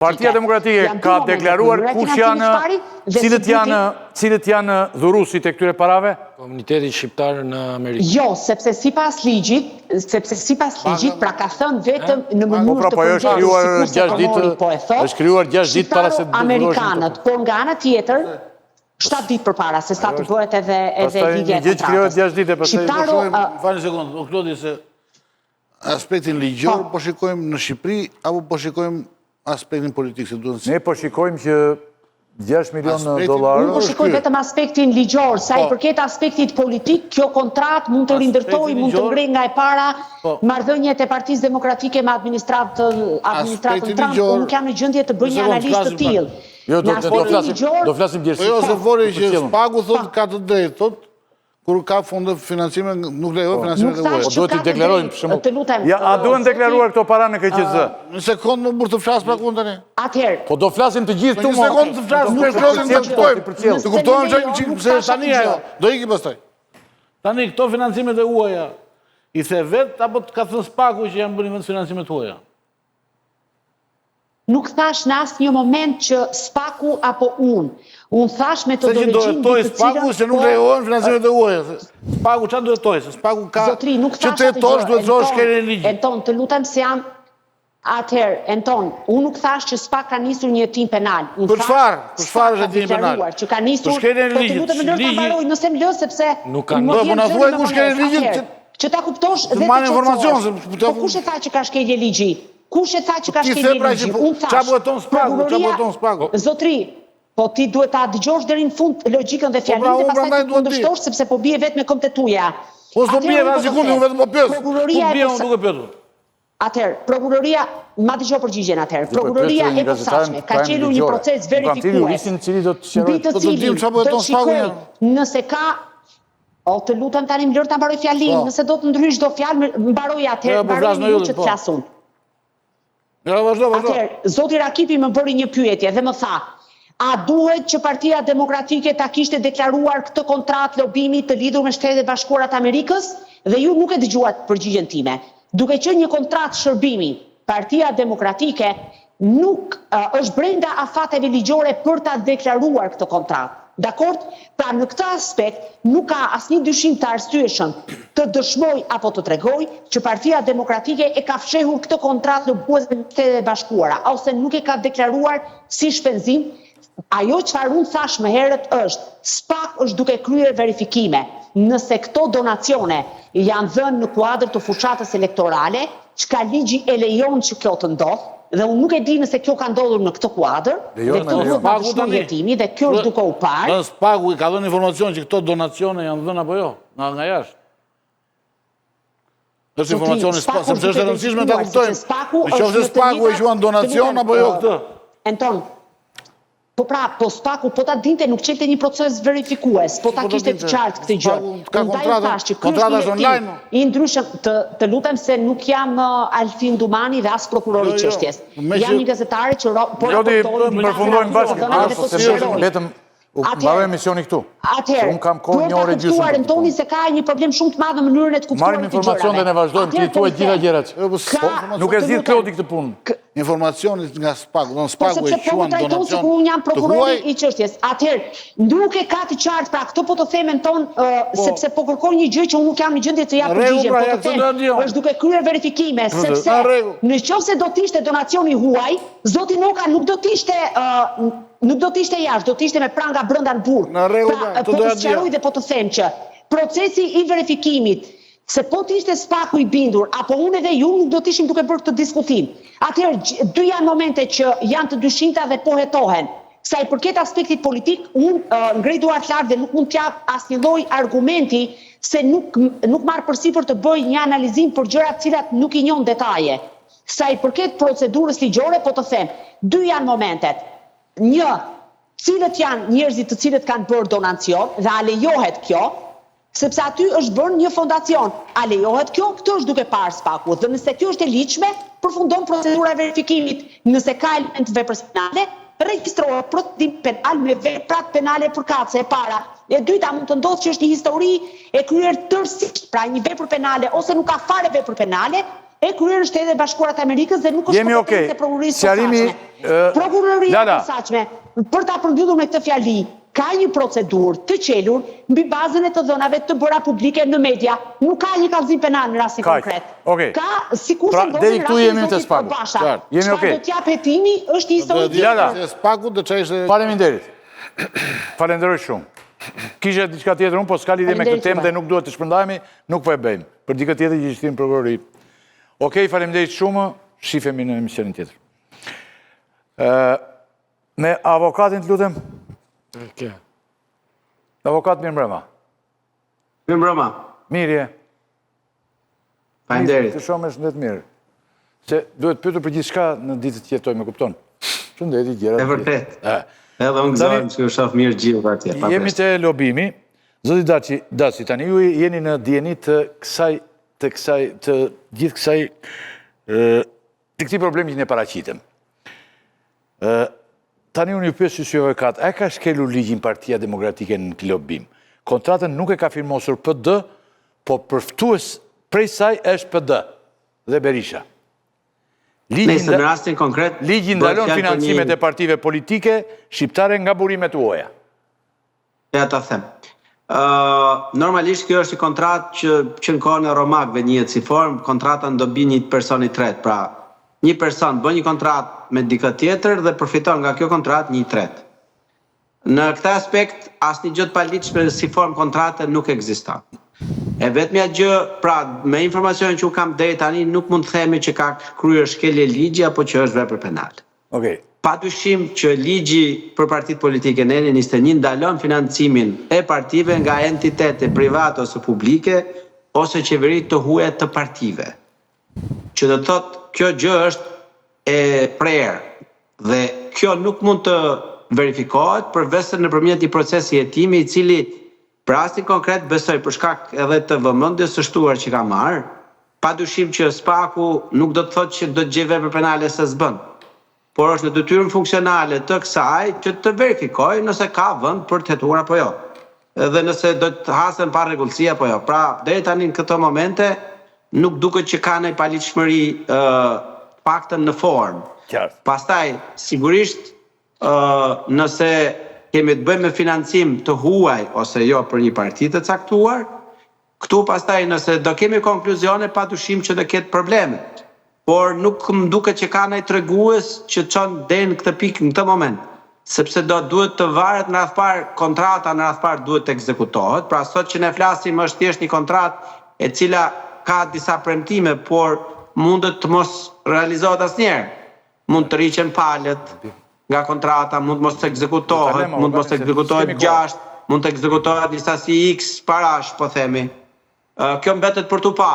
Partia Demokratike ka deklaruar kush janë, cilët janë, cilët janë dhuruesit e këtyre parave? Komuniteti shqiptar në Amerikë. Jo, sepse sipas ligjit, sepse sipas ligjit, pra ka thënë vetëm në po mënyrë pra, të po ajo është përmbledhur krijuar sikurse 6 ditë, prokurori po e thotë, është krijuar 6 ditë para se të dhuroheshin amerikanët, por nga ana tjetër, 7 ditë përpara se sa të bëhet edhe edhe Pastaj lidhja një e gjë që krijohet kontratës. 6 ditë e pastaj Shqiptaro, Po shohim, falni sekondë, o Klodi se aspektin ligjor Po. po shikojmë në Shqipëri apo po shikojmë aspektin politik se duhet Ne po shikojmë që 6 milion Aspektin- dollarë Unë po është shikoj ky. vetëm aspektin ligjor, sa i Po. përket aspektit politik, kjo kontratë mund të rindërtojë, mund të ligjor- ngrejë nga e para Po. marrëdhëniet e Partisë Demokratike me administratën administratën Aspekti Trump, ligjor- unë nuk jam në gjendje të bëj Një një sekondë, analizë të flasim pak. tillë. Jo, Në do, do, do aspektin flasim, ligjor, do flasim Po djerësisht. jo, se vori që Përcjellëm. Spaku thot ka të drejtë, thot kur ka fonde financime nuk lejohen financimet nuk e thash huaja. Po që duhet ka t'i të deklarojmë, drejtë, për shembull. Të lutem. Ja, a duhen zoti- deklaruar këto para në KQZ? Një sekondë më burr të flas pak unë tani. Atëherë, Po do flasim të gjithë Po këtu, një mo. sekondë të flas, Do për Klodin të përcjell, kuptojmë. t'i përcjell. Të kuptojmë Nëse çfarë lejon, që nuk pse thash është tani atë ajo. gjë. Do iki pastaj. Tani, këto financimet e huaja, i the vetë, apo të ka thënë Spaku që janë bërë në vend financimet huaja? Nuk thash në asnjë moment që Spaku apo unë. Unë thash Se që do metodologjinë mbi hetoj të Spaku cilën se nuk po- lejohen financimet e huaja. Spaku çfarë do hetoj? Se Spaku ka Zotri, nuk Që thash të atë hetosh gjë, duhet të thosh Enton, shkeljen e ligjit. Enton, të lutem se jam Atëherë, Enton, unë nuk thash që SPAK ka nisur një hetim penal. Unë Për thash çfarë? Për çfarë SPAK është ka hetimi penal? deklaruar Që ka nisur, Për shkeljen e po të ligjit. lutem më lër ta Ligji- mbaroj, nëse më lë sepse Nuk ka më nisur. vjen Po, na zëri thuaj me ku shkeljen e vonesë. ligjit, Atëherë, që ta kuptosh të dhe të marrë informacion, qetësohesh. se Po kush e tha që ka shkelje ligji? Kush e tha që ka Po ti shkelje the pra që ligji? po- Unë thash. Qa po heton Spaku? Qa po prokuroria- heton Spaku? Zotri, po ti duhet ta dëgjosh deri në fund logjikën dhe Po pra, fjalinë dhe unë pastaj prandaj të duhet di. kundërshtosh sepse po bie vetë me këmbët e tuaja. Po s'do Atëherë bie unë as po të sekondë, them, unë vetëm po pyes. Ku Prokuroria e bie unë posa- duke pyetur? Atëherë, prokuroria, ma dëgjoj përgjigjen atëherë. Po, Prokuroria pyet e një gazetar posaçme ka në çelur një ligjore. proces Unë kam thirrur verifikues. juristin i cili do të sqaroj. Mbi të Po të dim cilin çfarë po do heton të Spaku shikoj një. nëse ka O, të lutem tani më lër ta mbaroj fjalinë, Po. nëse do të ndrysh do fjalë, më- mbaroj atëherë, Ja, po mbaroj flas me një Jullin, që të po. flas unë. Ja, vazhdo, vazhdo. Atëherë, zoti Rakipi më bëri një pyetje dhe më tha, a duhet që Partia Demokratike ta kishte deklaruar këtë kontratë lobimi të lidhur me Shtetet e Bashkuara të Amerikës? Dhe ju nuk e dëgjuat përgjigjen time. Duke qenë një kontratë shërbimi, Partia Demokratike nuk uh, është brenda afateve ligjore për ta deklaruar këtë kontratë. Dakord? Pra në këtë aspekt nuk ka asnjë dyshim të arsyeshëm të dëshmoj apo të tregoj që Partia Demokratike e ka fshehur këtë kontratë lobuese me Shtetet e Bashkuara ose nuk e ka deklaruar si shpenzim. Ajo çfarë unë thash më herët është, SPAK është duke kryer verifikime. Nëse këto donacione janë dhënë në kuadër të fushatës elektorale, çka ligji e lejon që kjo të ndodhë, dhe unë nuk e di nëse kjo ka ndodhur në këtë kuadër, dhe Lejon, këtë lejon. duhet ta Spaku dëshmojë tani. hetimi dhe kjo është duke u parë. Dhënë Spaku i ka dhënë informacion që këto donacione janë dhënë apo jo, nga nga jashtë. Është Zotri, informacioni Spaku Spaku, sepse është e duke rëndësishme ta verifikuar, kuptojmë. sepse Spaku Në qoftë është se në të Spaku e njëjtat- quan donacion të lutem, apo jo ë, këtë. Enton, po pra, po Spaku po ta dinte nuk qelte një proces verifikues, po ta Po ta kishte dinte. të qartë këtë gjë. Spaku ka Unë ndaj kontratën- thash që ky kontrata është është një hetim online. I ndryshëm, të, të lutem se nuk jam uh, Altin Dumani dhe as prokurori Jo, i jo. çështjes. Me Jam që- një gazetare që ro, po Jodi, raportoj mbi përfundojmë bazën e bashkë, dhënave dhe po se sqaroj. vetëm u Atëherë- mbaroj emisioni këtu. Se Atëherë, unë kam kohë duhet një ta orë e gjysmë. kuptuar për këtë Antoni punë. se ka një problem shumë të madh në mënyrën e të kuptuarit Marrim të informacion gjërave. dhe ne vazhdojmë, ti Atëherë, thuaj po gjitha them, gjërat. Jo, po, Ka, po, Nuk e të zgjidh lutem, Klodi këtë punë. Informacioni nga Spaku, do Po Spaku e sepse po më quan trajton donacion sikur unë jam të prokurori huaj. i çështjes. Atëherë, nuk e ka të qartë, pra këtë po të them Anton, ë, sepse po kërkon një gjë që unë nuk jam në gjendje të jap Në rregull, përgjigjen, pra, po ja, të këtë them, do e di unë. është duke kryer verifikime, sepse Në rregull. në qoftë se do të ishte donacioni huaj, zoti Noka nuk do të ishte ë, nuk do të ishte jashtë, do të ishte me pranga brenda në burg. Në rregull, Pra, pra, po këtë do të ja di sqaroj unë. dhe po të them që procesi i verifikimit se po të ishte Spaku i bindur, apo unë edhe ju nuk do të ishim duke bërë këtë diskutim. Atëherë, gj- dy janë momente që janë të dyshimta dhe po hetohen. Sa i përket aspektit politik, unë uh, ngrej duart lart dhe nuk mund t'jap asnjë lloj argumenti se nuk nuk marr përsipër të bëj një analizim për gjëra të cilat nuk i njoh në detaje. Sa i përket procedurës ligjore, po të them, dy janë momentet. Një, cilët janë njerëzit të cilët kanë bërë donacion dhe a lejohet kjo, sepse aty është bërë një fondacion. A lejohet kjo? Këtë është duke parë Spaku. Dhe nëse kjo është e ligjshme, përfundon procedura e verifikimit. Nëse ka element të veprës penale, regjistrohet procedim penal me veprat penale përkatëse e para. E dyta mund të ndodhë që është një histori e kryer tërësisht, pra një vepër penale ose nuk ka fare vepër penale. E kryer në Shtetet e Bashkuara të Amerikës dhe nuk është kompetencë e Prokurorisë së Posaçme. Prokuroria e Posaçme, për ta përmbyllur me këtë fjali, ka një procedurë të çelur mbi bazën e të dhënave të bëra publike në media. Nuk ka një kallëzim penal në rastin konkret. Ka sikurse pra, ndodhi në rastin e zotit Basha. Çfarë do të japë hetimi është një histori tjetër. Faleminderit. Falenderoj shumë. Kisha diçka tjetër unë, po s'ka lidhje me këtë temë dhe nuk duhet të shpërndahemi, nuk po e bëjmë. Për dikë tjetër që ishte në prokurori. Okej, faleminderit shumë, shifemi në emisionin tjetër. Me avokatin të lutem? Okej. Avokat mirëmbrëma. Mirëmbrëma. Mirë je. Faleminderit. Të shoh me shëndet mirë. Se duhet pyetur për gjithçka në ditët që jetojmë, e kupton? Shëndeti gjëra. E vërtet. Edhe unë gëzohem që ju shoh mirë gjithë atje. Jemi te lobimi. Zoti Daci, Daci, tani ju jeni në dijeni të kësaj të kësaj të gjithë kësaj ë të këtij problemi që ne paraqitëm. Ë tani unë ju pyes si avokat, a e ka shkelur ligjin Partia Demokratike në lobim? Kontratën nuk e ka firmosur PD, po përftues prej saj është PD dhe Berisha. Ligji në rastin konkret ligji ndalon financimet e partive politike shqiptare nga burimet e huaja. Ja ta them. Ë normalisht kjo është një kontratë që që në kohën e romakëve njihet si formë, kontrata në dobi një personi të tretë. Pra, një person bën një kontratë me dikë tjetër dhe përfiton nga kjo kontratë një i tretë. Në këtë aspekt, asnjë gjë të paligjshme si formë kontrate nuk ekziston. E vetmja gjë, pra, me informacionin që unë kam deri tani, nuk mund të themi që ka kryer shkelje ligji apo që është vepër penale. Okej. Padyshim që ligji për partitë politike neni 21 ndalon financimin e partive nga entitete private ose publike ose qeveri të huaja të partive. Që do të thotë kjo gjë është e prerë dhe kjo nuk mund të verifikohet përveçse nëpërmjet një procesi hetimi i cili për rastin konkret besoj për shkak edhe të vëmendjes së shtuar që ka marrë, padyshim që SPAK-u nuk do të thotë që do të gjejë vepër penale se s'bën, por është në detyrën funksionale të kësaj që të verifikojë nëse ka vend për të hetuar apo jo. Dhe nëse do të hasen parregullsi apo jo. Pra, deri tani në këto momente nuk duket që ka ndonjë paligjshmëri ë të paktën në formë. Qartë. Pastaj, sigurisht ë nëse kemi të bëjmë me financim të huaj ose jo për një parti të caktuar, Këtu pastaj nëse do kemi konkluzione padyshim që do ketë probleme. Por nuk më duket që ka ndonjë tregues që çon deri në këtë pikë në këtë moment. Sepse do duhet të varet në radhë parë kontrata në radhë parë duhet të ekzekutohet. Pra sot që ne flasim është thjesht një kontratë e cila ka disa premtime, por mundet të mos realizohet asnjëherë. Mund të tërhiqen palët nga kontrata, mund të mos ekzekutohet, mund të mos ekzekutohet 6, mund të ekzekutohet një sasi X parash, po themi. Kjo mbetet për t'u pa.